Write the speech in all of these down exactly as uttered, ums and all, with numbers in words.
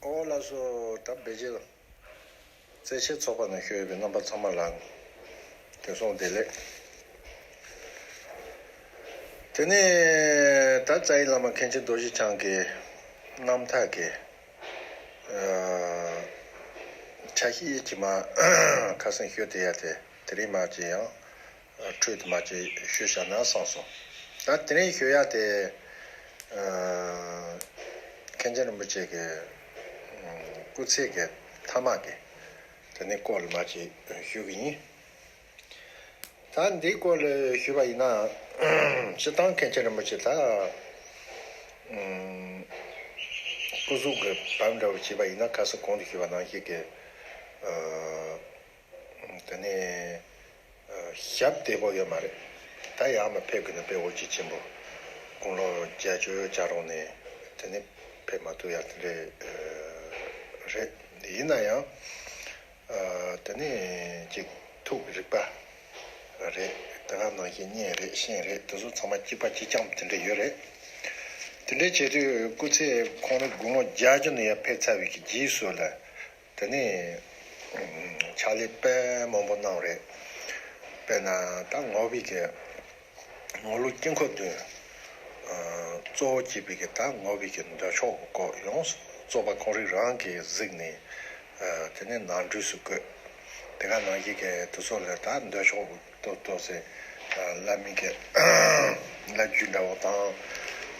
ཨོ་ལགས་སོ། ད་བེ་ཇིང་རྩེད་ཆས་ཚོགས་པ་ནང་ཞུགས་ཡོད་པའི་རྣམ་པ་ཚང་མ་ལ་དེང་སང་བདེ་ལེགས། དེ་ནས་ད་རྩ་བའི་བླ་མ་མཁན་ཆེན་རྡོ་རྗེ་འཆང་གི་རྣམ་ཐར་གྱི་ཨ་ཆ་ཤས་ཅིག་མར་ཁ་སང་ཞུས་བསྡད་ཡ་དེ་དེ་རིང་མར་ཅིག་ཡང་འཕྲོས་དེ་མར་ཅིག་ཞུས་བཞག་ན་བསམ་སོང་། ད་དེ་རིང་ཞུ་ཡ་དེ་ཨ་མཁན་ཆེན་རིན་པོ་ཆེ་གི་སྐུ་ཚེ་གི་མཐའ་མ་གི་དེ་ནས་སྐོར་ལ་མར་ཅིག་ཞུ་གི་ཡིན། ད་འདིའི་སྐོར་ལ་ཞུས་པ་ཡིན་ན། སྤྱིར་བཏང་མཁན་ཆེན་རིན་པོ་ཆེ་ད་ཨ་སྐུ་གཟུགས་ཀྱི་བབ་འདྲ་བོ་བྱས་པ་ཡིན་ན། ཁ་སང་གོང་དུ་ཞུས་པ་ནང་བཞིན་གྱི་ཨ་དེ་ནས་ཨ་ཞབས་བདེ་པོ་ཡོད་མ་རེད། ད་ཡར་མར་ཕེབས་དགོས་ན་དཔེ་འོ་ཇི་ཆེན་པོ། དགུང་ལོ་བརྒྱད་ཅུ་གྱ་རོང་ནས་དེ་ནས་ཕེབས་མ་ཐུབ་ཡ་དེ་འདྲ་ཨ་རེད། ཡིན་ན་ཡང་། ཨ་དེ་ནས་ཅིག་ཐུགས་རིག་པ་རེད། དེ་ག་ནང་བཞིན་གཉེན་རེད། གཤེན་རེད། དེ་ཚོ་ཚང་མ་གཅིག་པ་གཅིག་རྐྱང་དེ་འདྲ་ཡོད་རེད། དེ་འདྲ་བྱེད་དུས་སྐུ་ཚེ་ཁོང་རང་དགུང་ལོ་བརྒྱད་ཅུ་ནས་ཡར་ཕེབས་ཚར་བའི་གི་རྗེས་སུ་ལ་དེ་ནས་ཕྱག་ལས་དཔེ་མང་པོ་གནང་རེད། དཔེར་ན་ད་ངོ་བོའི་གི་ངོར་ལུགས་དཀྱིལ་འཁོར་བདུན། ཨ་གཙོ་བོ་བྱས་པའི་གི་ད་ངོ་བོའི་གི་མདོ་ཕྱོགས་ཀྱི་སྐོར་ཡོངས་སུ་རྫོགས་པ་ཁོང་རང་རང་གིས་གཟིགས་ནས་ཨ་དེ་ནས་ནང་འགྲོས་སུ་བཀོད། དེ་ག་ནང་བཞིན་གི་དེ་ཚོ་ལ་ད་མདོ་ཕྱོགས་ཀྱི་ཏོག་ཏོག་ཙེ་ཨ་བླ་མའི་གི་བླ་བརྒྱུད་འདྲ་བོ་དང་།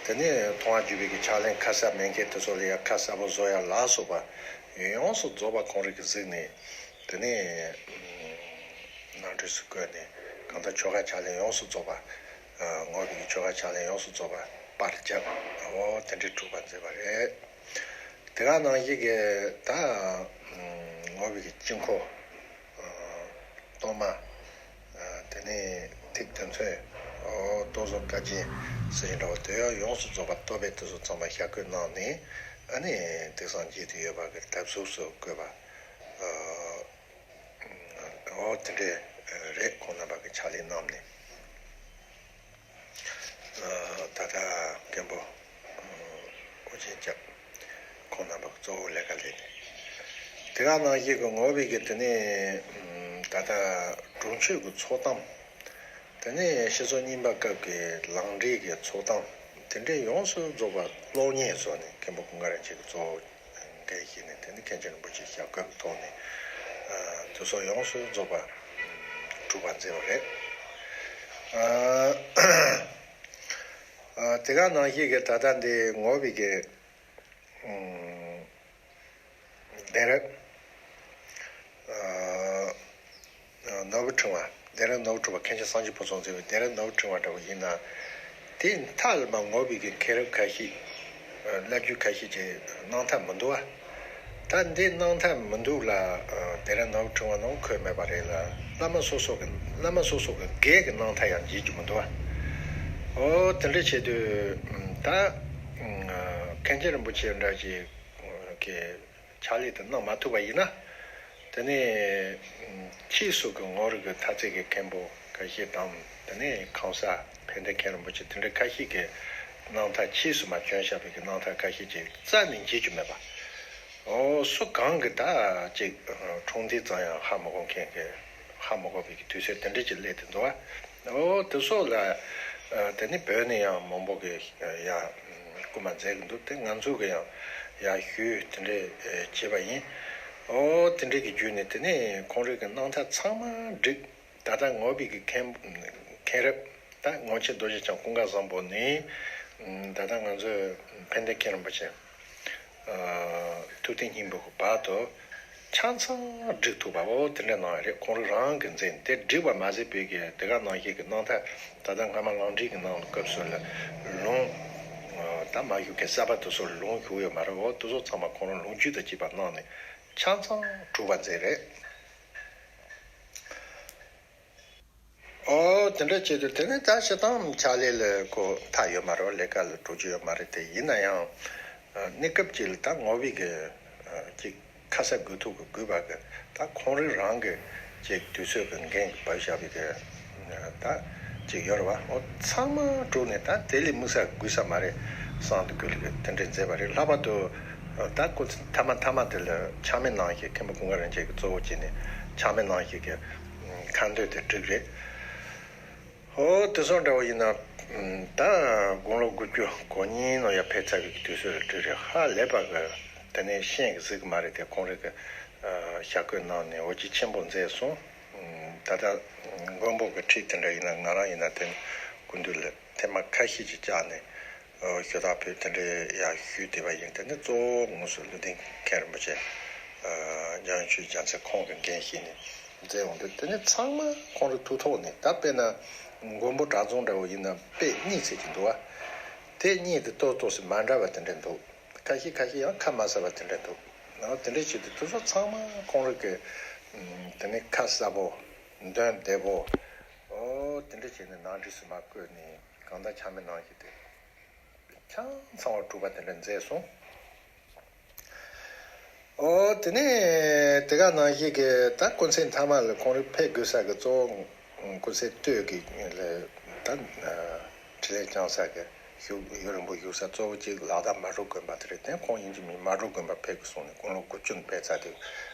དེ་ནས་མཐོང་བ་བརྒྱུད་པའི་གི་ཕྱག་ལེན་ཁ་གསབ་མེད་མཁན་དེ་ཚོ་ལ་ཡང་ཁ་གསལ་པོ་བཟོ་ཡ་ལ་སོགས་པ་ཡོངས་སུ་རྫོགས་པ་ཁོང་རང་གིས་གཟིགས་ནས། དེ་ནས་ནང་འགྲོས་སུ་བཀོད་ནས་གང་ལྟར་ཆོ་ག་ཕྱག་ལེན་ཡོངས་སུ་རྫོགས་པ། ངོ་བོའི་ཆོ་ག་ཕྱག་ལེན་ཡོངས་སུ་རྫོགས་པ་པར་བརྒྱབ། འོ་དེ་འདྲའི་གྲུབ་པ་མཛད་པ་རེད། དེ་ག་ནང་བཞིན་གྱི་ད་ངོ་བོའི་དཀྱིལ་འཁོར། གཏོར་མ། དེ་ནས་ཐིག་དོན་མཚོན། འོ་ཏོག་བཟོ་བཀའ་རྒྱན་ཟེར་བཞིན་འདྲ་བོ་དེ་ཡང་ཡོངས་སུ་རྫོགས་པ་བསྟོད་པའི་དེ་ཚོ་ཚང་མ་ཞལ་བཀོད་གནང་ནས། ཨ་ནི་དེང་སང་མཇལ་དུ་ཡོད་པ་གི་དར་ཟུག་སུ་བཀོད་པ། འོ་དེ་འདྲས་རེད། ཁོང་རྣམ་པ་གི་ཕྱག་ལས་གནང་ནས། ད་ལྟ་མཁན་པོ་ཨོ་རྒྱན་སྐྱབས་ཁོང་རྣམ་པ་གཙོ་བོ་ལས་ཀ་ལས་ནས། དེ་ག་ནང་བཞིན་གྱི་ངོ་བོའི་གི་དེ་ནས་ད་ལྟ་དྲུང་ཆོས་ཀྱི་ཚོགས་གཏམ། དེ་ནས་ཤེས་ཚོགས་རྙིང་པ་སྐབས་ཀྱི་ལམ་འབྲས་ཀྱི་ཚོགས་གཏམ། དེ་འདྲས་ཡོངས་སུ་རྫོགས་པ་གློག་བརྙན་བཟོས་ནས་མཁན་པོ་ཀུན་དགའ་རིན་ཆེན་གྱི་གཙོ་བོ་འགན་བཞེས་ནས། དེ་ནི་མཁན་ཆེན་རིན་པོ་ཆེ་ཞབས་བཀོད་ཀྱི་ཐོག་ནས་དེ་ཚོ་ཡོངས་སུ་རྫོགས་པ་གྲུབ་པ་མཛད་པ་རེད། དེ་ག་ནང་བཞིན་གྱི་ད་ལྟ་འདི་ངོ་བོའི་གི་གདན་རབས་ནོར་བུ་ཕྲེང་བ། གདན་རབས་ནོར་བུ་ཕྲེང་བ། མཁན་ཆེན་སངས་རྒྱས་ཕུན་ཚོགས་མཛད་པའི་གདན་རབས་ནོར་བུ་ཕྲེང་བ་འདྲ་བོ་ཡིན་ན། དེའི་མཐའ་ལ་མ་ངོ་བོའི་གི་མཁན་རབས་ཁ་ཤས། བླ་བརྒྱུད་ཁ་ཤས་ཀྱི་གནང་ཐབས་མི་འདུག་བ། ད་འདི་གནང་ཐབས་མི་འདུག་ལ། གདན་རབས་ནོར་བུ་ཕྲེང་བ་ནང་འཁོད་མེད་པ་རེད་ལ། བླ་མ་སོ་སོ་གི་བླ་མ་སོ་སོ་གི་སྒེར་གྱི་གནང་ཐབས་ཡང་མཇལ་རྒྱུ་མི་འདུག་བ། འོ་དེ་འདྲ་བྱེད་དུས་ད་མཁན་ཆེན་རིན་པོ་ཆེ་འདྲ་ཞིག་གི་ཕྱག་ལས་དེ་གནང་མ་ཐུབ་པ་ཡིན་ན། དེ་ནས་ཕྱིས་སུ་གི་ངོ་རིག་གི་ཐ་ཚིག་གི་མཁན་པོ་ཁ་ཤས་དང་། དེ་ནས་གང་ཟག་ཕན་བདེ་མཁན་རིན་པོ་ཆེ་དེ་འདྲ་ཁ་ཤས་ཀྱི་གནང་ཐབས། ཕྱིས་སུ་མ་བྱོན་བཞག་པའི་གི་གནང་ཐབས་ཁ་ཤས་ཀྱི་རྩ་ནས་མཇལ་རྒྱུ་མེད་པ། འོ་སུ་གང་གི་ད་ཅིག་འཁྲུངས་འདས་ཙམ་ཡང་ཧ་མི་གོ་མཁན་གྱི་ཧ་མི་གོ་བའི་གི་དུས་ཚོད་དེ་འདྲ་ཅིག་སླེབས་ཏེ་འདུག་བ། འོ་དེ་སོགས་ལ་དེ་ནི་བོད་ནས་ཡང་མང་པོ་གི་ཡ། སྐུལ་མ་མཛད་ཀྱི་འདུག་དེ་ང་ཚོ་གི་ཡང་ཡར་ཞུས་དེ་འདྲས་བྱས་པ་ཡིན། ཨོ་དེ་འདྲས་ཀྱི་བརྒྱུད་ནས་དེ་ནས་ཁོང་རང་གི་གནང་ཐབས་ཚང་མ་འགྲིག་ད་ལྟ་ངོ་བོའི་གི་མཁན་མཁན་རབས་ད་ངོ་མཆེད་རྡོ་རྗེ་འཆང་ཀུན་དགའ་བཟང་པོ་ནས་ད་ལྟ་ང་ཚོའི་ཕན་བདེ་མཁན་རིན་པོ་ཆེ། ཐུབ་བསྟན་སྙིང་པོ་གི་བར་དུ་ཆ་ཚང་འགྲིག་ཐུབ་པ། འོ་དེ་འདྲ་གནང་ཡ་རེད། ཁོང་རང་རང་གི་མཛད་དེ་འགྲིག་པ་མ་ཟད་པའི་གི་དེ་ག་ནང་བཞིན་གི་གནང་ཐབས། ད་ལྟ་སྔ་མ་ལམ་འབྲས་ཀྱི་ནང་སྐབས་སུ་ལ་ལུང་ད་མ་ཞུགས་མཁན་གསར་པ་དེ་ཚོ་ལུང་ཞུགས་ཡོད་མ་རེད། འོ་དེ་ཚོ་ཚང་མ་ཁོང་རང་ལུང་བཅུད་དང་བཅས་པ་གནང་ནས་ཆ་ཚང་གྲུབ་པ་མཛད་རེད། ཨོ་དེ་འདྲ་བྱེད་དུས་དེ་ནས་ད་སྤྱིར་བཏང་ཕྱག་ལས་ལ་ཁོ་མཐའ་ཡོད་མ་རེད། ལས་ཀ་ལ་འགྲོ་རྒྱུ་ཡོད་མ་རེད། དེ་ཡིན་ན་ཡང་གནས་སྐབས་ཅིག་ལ་ད་ངོ་བོའི་གི་ཅིག་ཁ་གསབ་དགོས་ཐུག་གི་དགོས་པ་གི་ད་ཁོང་རང་རང་གི་ཅིག་དུས་ཚོད་ཀྱི་འགན་བབས་བཞག་པའི་གི་ད་ཅིག་ཡོད་རེད་བ། ཨོ་ཚང་མ་གྲུབ་ནས་ད་དེ་ལས་དམིགས་བསལ་དགོས་ས་མ་རེད་བསམ་དུ་དགོས་ལ་གི་དེ་འདྲ་མཛད་པ་རེད། ལྷག་པར་དུ་ ད་སྐུ་ཚེ་མཐའ་མ་མཐའ་མ་དེ་ལ་ཆགས་མེད་གནང་ཞིག་མཁན་པོ་ཀུན་དགའ་རིན་ཆེན་གྱིས་གཙོ་བོ་བྱས་ནས་ཆགས་མེད་གནང་ཞིག་གི་ཁ་འདོན་དེ་བསྒྲིགས་རེད། ཨོ་དེ་སོང་འདྲ་བོ་ཡིན་ན་ད་དགུང་ལོ་དགུ་བཅུ་གོ་གཉིས་ནང་ཡར་ཕེབས་ཚར་བའི་དུས་ཚོད་ལ་བསྒྲིགས་རེད། ཧ་ལས་པ་གི་དེ་ནས་ཤེས་གི་གཟིགས་གི་མ་རེད་དེ། ཁོང་རང་གི་ཞྭ་གོས་གནང་ནས་འོ་བརྒྱལ་ཆེན་པོ་མཛད་སོང་། ད་ལྟ་མགོན་པོ་གི་ཁྲིད་དེ་འདྲ་ཡིན་ན་ང་རང་ཡིན་ན་དེ་སྐུ་མདུན་ལ་ཐེངས་མ་ཁ་ཤས་ཅིག་བཅར་ནས་ཞུ་དག་ཕེབས་དེ་འདྲའི་ཡར་ཞུས་བསྡད་པ་ཡིན། དེ་ནི་གཙོ་བོ་དངོས་སུ་ཀླུ་ལྡིང་མཁན་རིན་པོ་ཆེ་འཇམ་དབྱངས་ཆོས་རྒྱལ་མཚན་ཁོང་གིས་འགན་བཞེས་ནས་མཛད་འོང་དུས་དེ་ནི་ཚང་མ་ཁོང་རང་ཐུགས་ཐོག་ནས། ད་དཔེར་ན་མགོན་པོ་གྲྭ་རྫོང་འདྲ་བོ་ཡིན་ན་དཔེ་གཉིས་ཚད་ཅིག་འདུག་བ། དེ་གཉིས་དེ་ཏོག་ཏོག་ཙམ་མ་འདྲ་བ་དེ་འདྲ་འདུག་ཁ་ཤས་ཁ་ཤས་ཡང་ཁ་མ་གསལ་བ་དེ་འདྲ་འདུག་ཨོ་དེ་འདྲ་བྱས་ཏེ་དེ་ཚོ་ཚང་མ་ཁོང་རང་གི་ཨམ་དེ་ནས་ཁ་གསལ་པོ་འདོན་བདེ་པོ་ཨོ་དེ་འདྲ་བྱས་ནས་ནང་བསྒྲིགས་སུ་མ་བཀོད་ནས་གང་ལྟར་ཆགས་མེད་གནང་ཞིག་དེ་ཆ་ཚང་བ་གྲུབ་པ་དེ་འདྲ་མཛད་སོང་། ཨོ་དེ་ནས་དེ་ག་ནང་བཞིན་གྱི་ད་སྐུ་ཚེ་མཐའ་མ་ལ་ཁོང་རང་ཕེབས་དགོས་ས་གི་གཙོ་བོ་སྐུ་ཚེ་སྟོད་ཀྱི་ལ་ད་འཕྲིན་ལས་བསྐྱངས་ས་གི་བཞུགས་ཡུན་རིང་པོ་བཞུགས་ས་གཙོ་བོ་གཅིག་ལ་དྭགས་མལ་གྲོ་དགོན་པ་དེ་རེད། དེ་ཁོང་ཡིན་གཅིག་མིན་མལ་གྲོ་དགོན་པ་ཕེབས་དགོས་གསུངས་ནས་དགུང་ལོ་དགུ་བཅུ་ནས་ཕེབས་ཚར་དུས་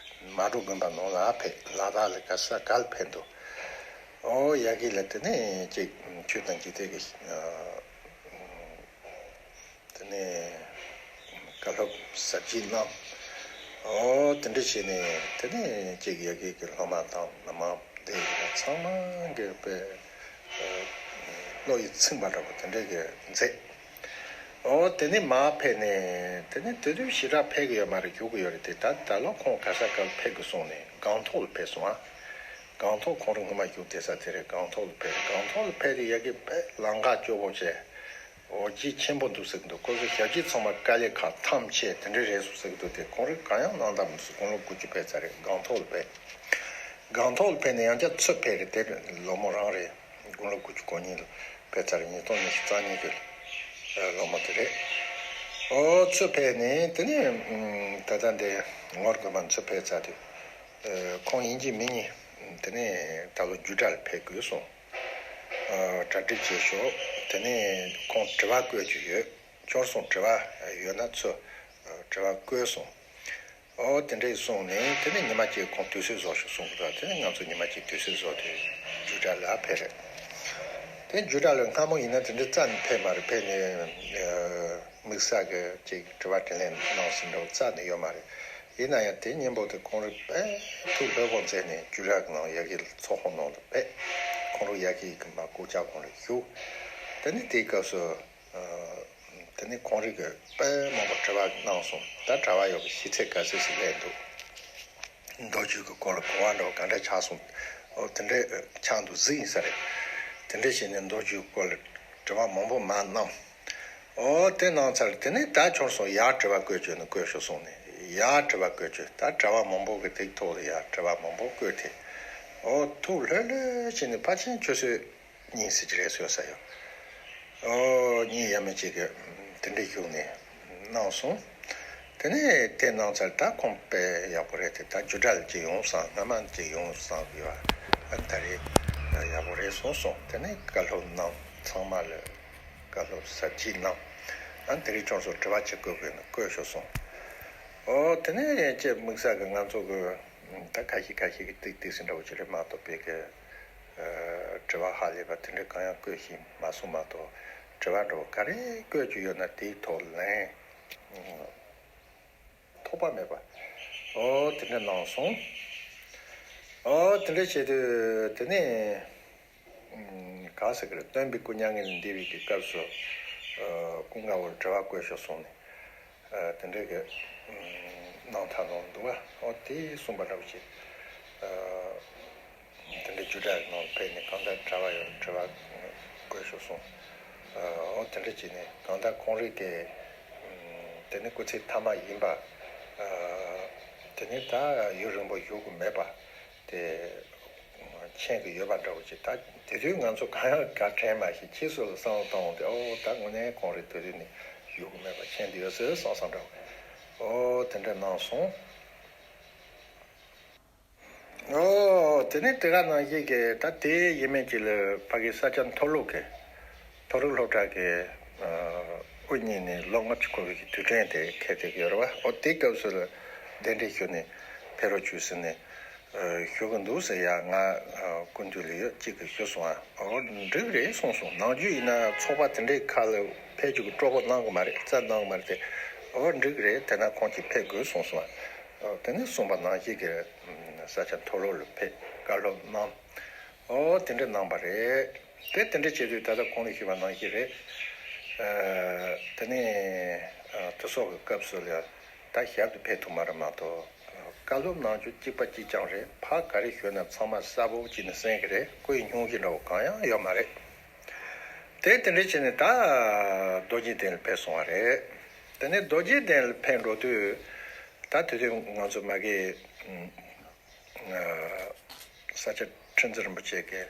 མལ་གྲོ་དགོན་པ་ནང་ལ་ཕེབས། ལ་དྭགས་ལ་ག་ས་ག་ལ་ཕེབས་འདུག་ཨོ་ཡ་གི་ལ་དེ་ནས་ཅིག་ཆོས་དང་འཇིག་རྟེན་གྱི་དེ་ནས་བཀའ་སློབ་ཟབ་རྒྱས་གནང་། ཨོ་དེ་འདྲ་བྱས་ནས་དེ་ནས་ཅིག་ཡ་གི་གི་སློབ་མ་དང་མི་མང་དེ་ཚང་མ་གི་དཔེ་བློ་ཡིད་ཚིམ་པ་འདྲ་པོ་དེ་འདྲ་གི་མཛད། ཨོ་དེ་ནས་མར་ཕེབས་ནས་དེ་ནས་དེ་དུས་ཞེ་དྲག་ཕེབས་གི་ཡོད་མ་རེད། རྒྱུག་གི་ཡོད་རེད་དེ། ད་ད་ལོ་ཁོང་ག་ས་ག་ལ་ཕེབས་དགོས་གསུངས་ནས་སྒང་ཏོག་ལ་ཕེབས་སོང་ཨ། སྒང་ཏོག་ཁོང་རང་སྔོན་མ་བཞུགས་བསྡད་ས་དེ་རེད། སྒང་ཏོག་ལ་ཕེབས། སྒང་ཏོག་ལ་ཕེབས་དུས་ཡ་གི་དཔེ་ལམ་ཁ་སྐྱོ་པོ་བྱས། འོ་བརྒྱལ་ཆེན་པོ་འདུག་ཟེར་གི་འདུག་ཁོ་ཚོ་ཞབས་ཕྱི་ཚང་མ་དཀའ་ལས་ཁག་ཐམས་ཅད་དེ་འདྲའི་རེད་སོང་ཟེར་གི་འདུག་དེ་ཁོང་རང་གང་ཡང་གནང་ཐབས་མི་འདུག་དགུང་ལོ་དགུ་བཅུ་ཕེབས་ཚར་རེད། སྒང་ཏོག་ལ་ཕེབས། སྒང་ཏོག་ལ་ཕེབས་ནས་ཡང་བསྐྱར་ཚུར་ཕེབས་རེད། དེ་ལོ་མོ་རང་རེད། དགུང་ལོ་དགུ་བཅུ་གོ་གཉིས་ལ་ཕེབས་ཚར་རེད། ཉིས་སྟོང་ཉི་ཤུ་རྩ་གཉིས་ཀྱི་ལོ་མོ་དེ་རེད། ཨོ་ཚུར་ཕེབས་ནས་དེ་ནས་ད་ལྟ་འདི་ངོར་དགོན་པ་ཚུར་ཕེབས་ཚར་དུས་ཁོང་ཡིན་གཅིག་མིན་གཉིས་དེ་ནས་ད་ལོ་རྒྱུད་གྲྭ་ལ་ཕེབས་དགོས་གསུངས། གྲ་སྒྲིག་བྱེད་ཤོག་དེ་ནས་ཁོང་དྲི་བ་བཀོད་རྒྱུ་ཡོད། འབྱོར་སོང་། དྲི་བ་ཡོད་ན་ཚུར་དྲི་བ་བཀོད་གསུངས། ཨོ་དེ་འདྲས་གསུངས་ནས་དེ་ནས་ཉི་མ་གཅིག་ཁོང་དུས་ཚོད་བཟོ་ཤོག་གསུངས་པ་དང་། དེ་ནས་ང་ཚོ་ཉི་མ་གཅིག་དུས་ཚོད་བཟོས་ཏེ་རྒྱུད་གྲྭ་ལ་ཕེབས་རེད། དེ་རྒྱུད་གྲྭ་ལ་སྔ་མོ་ཡིན་ན་དེ་འདྲས་རྩ་ནས་ཕེབས་མ་རེད། ཕེབས་ནས་དམིགས་བསལ་གྱི་ཅིག་དྲི་བ་དྲིས་ལན་གནང་ཟིན་འདྲ་བོ་རྩ་ནས་ཡོད་མ་རེད། ཡིན་ན་ཡང་དེ་གཉེན་པོ་དེ་ཁོང་རང་དཔེ་ཐུགས་ལྷོད་པོ་མཛད་ནས་རྒྱུད་གྲྭ་གི་ནང་ཡ་གི་ཚོགས་ཁང་ནང་དུ་ཕེབས། ཁོང་རང་ཡ་གི་གི་མ་སྐུ་ཕྱྭ་ཁོང་རང་བཞུགས། དེ་ནས་དེའི་སྐབས་སུ་དེ་ནས་ཁོང་རང་གིས་དཔེ་མང་པོ་དྲི་བ་གནང་སོང་། ད་གྲྭ་པ་ཡོད་པའི་ཤེས་ཚད་ག་ཚོད་ཞིག་སླེབས་འདུག་མདོ་རྒྱུད་ཀྱི་སྐོར་ལ་གོ་བ་འདྲ་བོ་ག་འདྲ་ཆགས་སོང་། ཨོ་དེ་འདྲས་ཆགས་འདུག་གཟིགས་ཡིན་ས་རེད། དེ་འདྲས་བྱས་ནས་མདོ་རྒྱུད་སྐོར་ལ་དྲི་བ་མང་པོ་མར་གནང་། ཨོ་དེ་གནང་ཚར། དེ་ནས་ད་ཁྱོད་སོང་ཡར་དྲི་བ་བཀོད་བྱོས་ན་བཀོད་ཤོག་གསུངས་ནས་ཡར་དྲི་བ་བཀོད་བྱོས། ད་གྲྭ་པ་མང་པོ་གི་དེའི་ཐོག་ལ་ཡར་དྲི་བ་མང་པོ་བཀོད་དེ། ཨོ་ཐུགས་ལྷོད་ལྷོད་བྱས་ནས་ཕལ་ཆེར་ཆུ་ཚོད་གཉིས་ཙམ་ཅིག་རེད་ཟེར་ས་ཡོད། ཨོ་གཉིས་ཡས་མས་ཅིག་གི་དེ་འདྲ་བཞུགས་ནས་གནང་སོང་། དེ་ནས་དེ་གནང་ཚར། ད་ཁོང་དཔེ་ཡག་པོ་རེད་དེ། ད་རྒྱུད་གྲྭ་ལ་ཅིག་ཡོང་བསམ། སྔ་མ་ཅིག་ཡོང་བསམ་ཡོད། ཨ་ད་རེས་ཡག་པོ་རེད་གསུངས་སོང་། དེ་ནས་བཀའ་སློབ་གནང་། ཚང་མ་ལ་བཀའ་སློབ་ཟབ་རྒྱས་གནང་། ཨ་དེ་རིང་ཁྱོད་ཚོ་དྲི་བ་ཅིག་བཀོད་དགོས་ན་བཀོད་ཤོག་གསུངས། ཨོ་དེ་ནས་ཅེས་དམིགས་བསལ་གྱི་ང་ཚོ་གི་ད་ཁ་ཤས་ཁ་ཤས་ཀྱིས་ཏིག་ཏིག་ཟེར་འདྲ་བོ་ཅིག་རེད་མ་གཏོགས། དཔེ་གི་དྲི་བ་ཧ་ལས་པ་དེ་འདྲ་གང་ཡང་བཀོད་ཤེས་མ་སོང་མ་གཏོགས། དྲི་བ་འདྲ་བོ་ག་རེ་བཀོད་རྒྱུ་ཡོད་ན་དེའི་ཐོག་ལན་ཐོགས་པ་མེད་པ། ཨོ་དེ་འདྲ་གནང་སོང་། ཨོ་དེ་འདྲ་བྱས་དུས་དེ་ནས་ག་ཟེར་གི་རེད། སྟོན་པའི་སྐུ་མྱ་ངན་ལས་འདས་པའི་གི་སྐབས་སུ་སྐུ་ལྔ་པོར་དྲི་བ་བཀོད་ཤོག་གསུངས་ནས། དེ་འདྲའི་གི་གནང་ཐལ་ནོ་འདུག་བ། ཨོ་དེ་གསུངས་པ་འདྲ་བོ་ཅིག་དེ་འདྲའི་རྒྱུད་གྲྭ་ནང་ཕེབས་ནས་གང་ལྟར་གྲྭ་པ་ཡོད་དྲི་བ་བཀོད་ཤོག་གསུངས། ཨོ་དེ་འདྲ་བྱས་ནས་གང་ལྟར་ཁོང་རང་གི་དེ་ནི་སྐུ་ཚེ་མཐའ་མ་ཡིན་པ། དེ་ནི་ད་ཡུན་རིང་པོ་བཞུགས་ཀྱི་མེད་པ། དེ་མཁྱེན་གྱི་ཡོད་པ་འདྲ་བོ་ཅིག་ད་དེ་དུས་ང་ཚོ་གང་ཡང་ག་དྲན་མ་ཤེས། ཕྱིས་སུ་ལ་བསམ་བློ་བཏང་འོང་དུས། ཨོ་ད་དངོས་གནས་ཁོང་རང་དེ་དུས་ནས་བཞུགས་ཀྱི་མེད་པ་མཁྱེན་གྱི་ཡོད་ཟེར་བསམ་བསམ་འདྲ་བོ། ཨོ་དེ་འདྲ་གནང་སོང་། ཨོ་དེ་ནས་དེ་ག་ནང་བཞིན་གྱི་ད་དེ་ཡས་མས་ཅིག་ལ་ཕ་གི་ས་སྐྱ་མཐོ་སློབ་ཀྱི་མཐོ་རིམ་སློབ་གྲྭ་གི་ཨ་ སྐུ་ཉིད་ནས་ལོ་ལྔ་བཅུ་འཁོར་བའི་དུས་དྲན་དེ་འཁེལ་བསྡད་ཀྱི་ཡོད་རེད་བ། ཨོ་དེའི་སྐབས་སུ་ལ་གདན་འདྲེན་ཞུས་ནས་ཕེབས་རོགས་བྱོས་ཟེར་ནས་ཞུ་གི་འདུག་ཟེར་ཡ། ང་སྐུ་མདུན་ལ་ཡོད་ཅིག་གིས་ཞུས་སོང་ཨ། ཨོ་འགྲིག་རེད་གསུངས་སོང་། ནམ་རྒྱུན་ཡིན་ན་ཚོགས་པ་དེ་འདྲའི་ཁག་ལ་ཕེབས་རྒྱུ་གི་སྤྲོ་པོ་གནང་གི་མ་རེད། རྩ་གནང་གི་མ་རེད་དེ། ཨོ་འགྲིག་རེད། དེ་ན་ཁོང་གིས་ཕེབས་དགོས་གསུངས་སོང་ཨ། དེ་ནས་གསུངས་པ་ནང་བཞིན་གྱི་ས་ཆ་མཐོ་སློབ་ལ་ཕེབས་བཀའ་སློབ་གནང་། ཨོ་དེ་འདྲ་གནང་པ་རེད། དེ་དེ་འདྲ་བྱེད་དུས་ད་ལྟ་གོང་ལ་ཞུས་པ་ནང་བཞིན་རེད། དེ་ནས་དུས་ཚོགས་ཀྱི་སྐབས་སུ་ལ་ད་ཞབས་ཏུ་ཕེབས་ཐུབ་མ་རེད་མ་གཏོགས། བཀའ་སློབ་གནང་རྒྱུ་གཅིག་པ་གཅིག་རྐྱང་རེད། ཕར་ག་རེ་ཞུས་ན་ཚང་མ་གསལ་པོ་བྱས་ནས་གསན་གྱི་རེད། སྐུ་ཡི་སྙུང་གཞི་འདྲ་བོ་གང་ཡང་ཡོད་མ་རེད། དེ་དེ་འདྲ་བྱས་ནས་ད་རྡོ་རྗེ་གདན་ལ་ཕེབས་སོང་བ་རེད། དེ་ནས་རྡོ་རྗེ་གདན་ལ་ཕེབས་འགྲོ་དུས་ད་དེ་དུས་ང་ཚོ་མ་གི་ས་སྐྱ་ཁྲི་འཛིན་རིན་པོ་ཆེ་གི་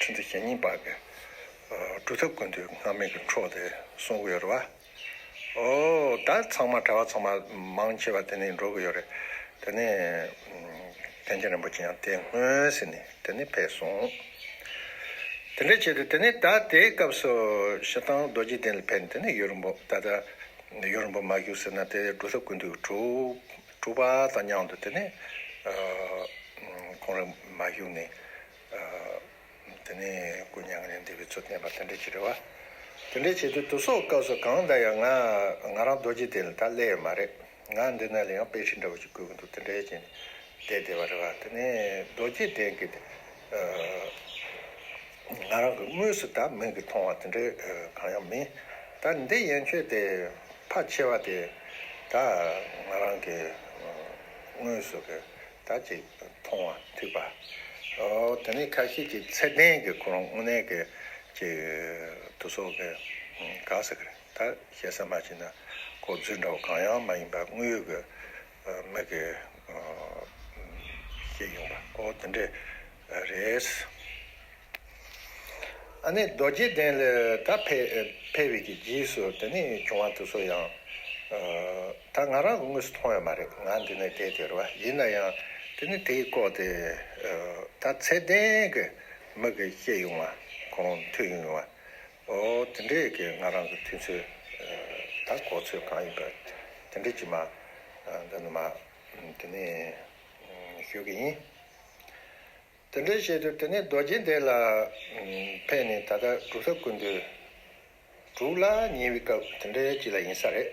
ཁྲི་འཛིན་ཞེ་གཉིས་པ་གི་སྒྲུབ་ཐབས་ཀུན་འདུས་སྔ་མའི་གི་འཕྲོ་དེ་གསུང་གི་ཡོད་རེད་བ། ཨོ་ད་ཚང་མ་གྲྭ་པ་ཚང་མ་མང་ཆེ་བ་དེ་ནས་འགྲོ་གི་ཡོད་རེད། དེ་ནས་ཨམ་བསྟན་རྒྱས་རིན་པོ་ཆེ་ཡང་དེ་སྔོན་ཟིན་ནས་དེ་ནས་ཕེབས་སོང་། དེ་འདྲ་བྱས་ཏེ་དེ་ནས་ད་དེའི་སྐབས་སུ་སྤྱིར་བཏང་རྡོ་རྗེ་གདན་ལ་ཕེབས་ནས་དེ་ནས་ཡུན་རིང་པོ་ད་ལྟ་ཡུན་རིང་པོ་མ་བཞུགས་ཟེར་ན་དེ་སྒྲུབ་ཐབས་ཀུན་འདུས་དྲུག་དྲུག་པ་དང་མཉམ་དུ་དེ་ནས་ཁོང་རང་མ་བཞུགས་ནས། དེ་ནས་སྐུ་མྱ་ངན་ལས་འདས་པའི་ཚུལ་བསྟན་པ་དེ་འདྲ་ཅིག་རེད་བ། དེ་འདྲ་བྱེད་དུས་དུས་ཚོད་སྐབས་སུ་གང་ལྟར་ཡང་ང་ང་རང་རྡོ་རྗེ་གདན་ལ་ད་སླེབས་ཡོད་མ་རེད། ང་འདི་ནས་ལ་ཡང་དཔེ་ཁྲིད་འདྲ་བོ་ཞིག་དགོས་ཀྱི་འདུག་དེ་འདྲ་བྱས་ནས་བསྡད་བསྡད་པ་རེད་བ། དེ་ནས་རྡོ་རྗེ་གདན་གྱི་ང་རང་གི་དངོས་སུ་ད་མིག་གིས་མཐོང་བ་དེ་འདྲ་གང་ཡང་མིན། ད་འདི་ཡན་ཆོད་དེ་ཕལ་ཆེ་བ་དེ་ད་ང་རང་གི་དངོས་སུ་གི་ད་ཅིག་མཐོང་བ་ཐོས་པ། ཨོ་དེ་ནས་ཁ་ཤས་ཀྱིས་ཚད་ལྡན་གྱི་ཁོ་རང་དངོས་གནས་ཀྱི་ཅིག་དུས་ཚོད་ཀྱི་ག་ཟེར་གི་རེད། ད་བཤད་ས་མ་བྱས་ན་གོ་རྫུན་འདྲ་བོ་གང་ཡང་མ་ཡིན་པ་དངོས་ཡོད་ཀྱི་མིག་གིས་ཤེས་ཡོང་བ། ཨོ་དེ་འདྲས་རེད། ཨ་ནི་རྡོ་རྗེ་གདན་ལ་ད་ཕེབས་ཕེབས་པའི་གི་རྗེས་སུ་དེ་ནས་བྱུང་བ་དེ་ཚོ་ཡང་ད་ང་རང་གི་དངོས་སུ་མཐོང་ཡོད་མ་རེད། ང་འདི་ནས་བསྡད་དེ་རེད་བ། ཡིན་ན་ཡང་དེ་ནི་དེའི་སྐོར་དེ་ད་ཚད་ལྡན་གྱི་མིག་གིས་ཤེས་ཡོང་བ་ཁོང་ཐོས་ཡོང་བ། ཨོ་དེ་འདྲས་ཀྱི་ང་རང་གི་ཐོས་ཚོད་ད་གོ་ཚོད་གང་ཡིན་པ་དེ་འདྲས་ཀྱི་མ་འདི་ནི་མ་དེ་ནས་ཞུ་གི་ཡིན། དེ་འདྲའི་བྱེད་དུས་དེ་ནས་རྡོ་རྗེ་གདན་ལ་ཕེབས་ནས་ད་ལྟ་སྒྲུབ་ཐབས་ཀུན་འདུས་དྲུག་ལ་ཉེ་བའི་སྐབས་དེ་འདྲའི་ཅིག་ལ་ཡིན་ས་རེད།